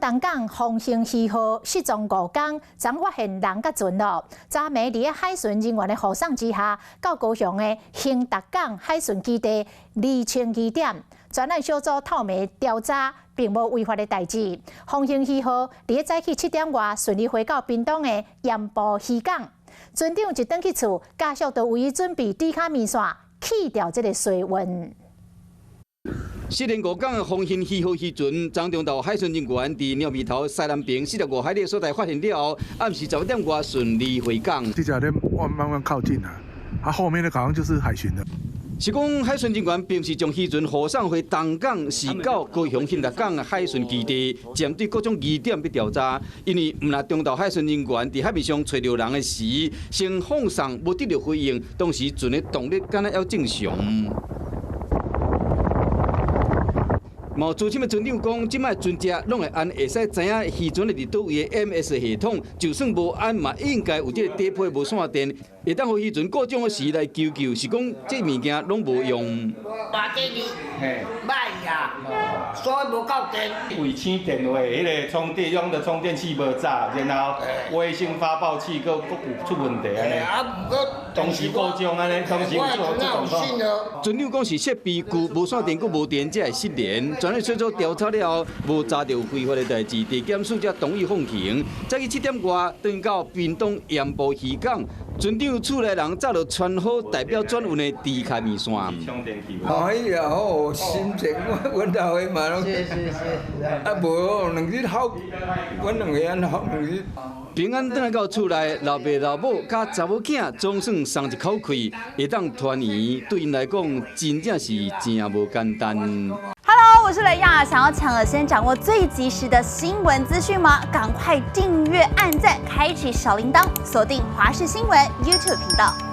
東港豐興魚號失蹤5工，昨昏發現人佮船咯。昨暝佇咧海巡人員的護送之下，到高雄的興達港海巡基地釐清疑點。專案小組透暝調查，並無違法的代誌。豐興魚號佇咧早起7點外順利回到屏東的鹽埔漁港。船長一轉去厝，家屬就為伊準備豬跤麵線，去掉這个衰運。失聯五工的豐興魚號漁船，昨中晝海巡人員佇貓鼻頭西南爿45海里所在發現了後，暗時11點外順利回港。這隻咧慢慢慢靠近啊，啊後面的好像就是海巡的。是講海巡人員並毋是將漁船護送回東港，是到高雄興達港海巡基地，針對各種疑點欲調查。因為毋但中晝海巡人員佇海面上揣著人的時，先放送無得著回應，當時船的動力敢若猶正常。嘛有資深的船長講，這擺船隻攏會按會使知影漁船佇佗位的 MS 系統，就算無按嘛，應該有這个底盤無線電，會當予漁船故障的時來求救。是講這物件攏無用。大這裡，歹啊，所以無夠電。衛星電話彼个充電用的充電器無炸，然後衛星發報器閣閣有出問題按呢。啊，毋過當時故障按呢，當時有出狀況。船長講是設備舊無線電閣無電，才會失聯。專案小組調查了後，無查著違法的代誌，地檢署才同意放行。早起7點外，轉到屏東鹽埔漁港，船長厝內人早就穿好代表轉運的豬跤麵線。歡喜也好，心情我阮老伙嘛攏，啊無2日好，阮兩个按好2日。平安轉來到厝內，老爸老母佮查某囝總算鬆一口氣，會當團圓，對𪜶來講真正是誠無簡單。 Hello，我是雷亞，想要搶先掌握最及時的新聞資訊嗎？趕快訂閱、按讚、開啟小鈴鐺，鎖定華視新聞 YouTube 頻道。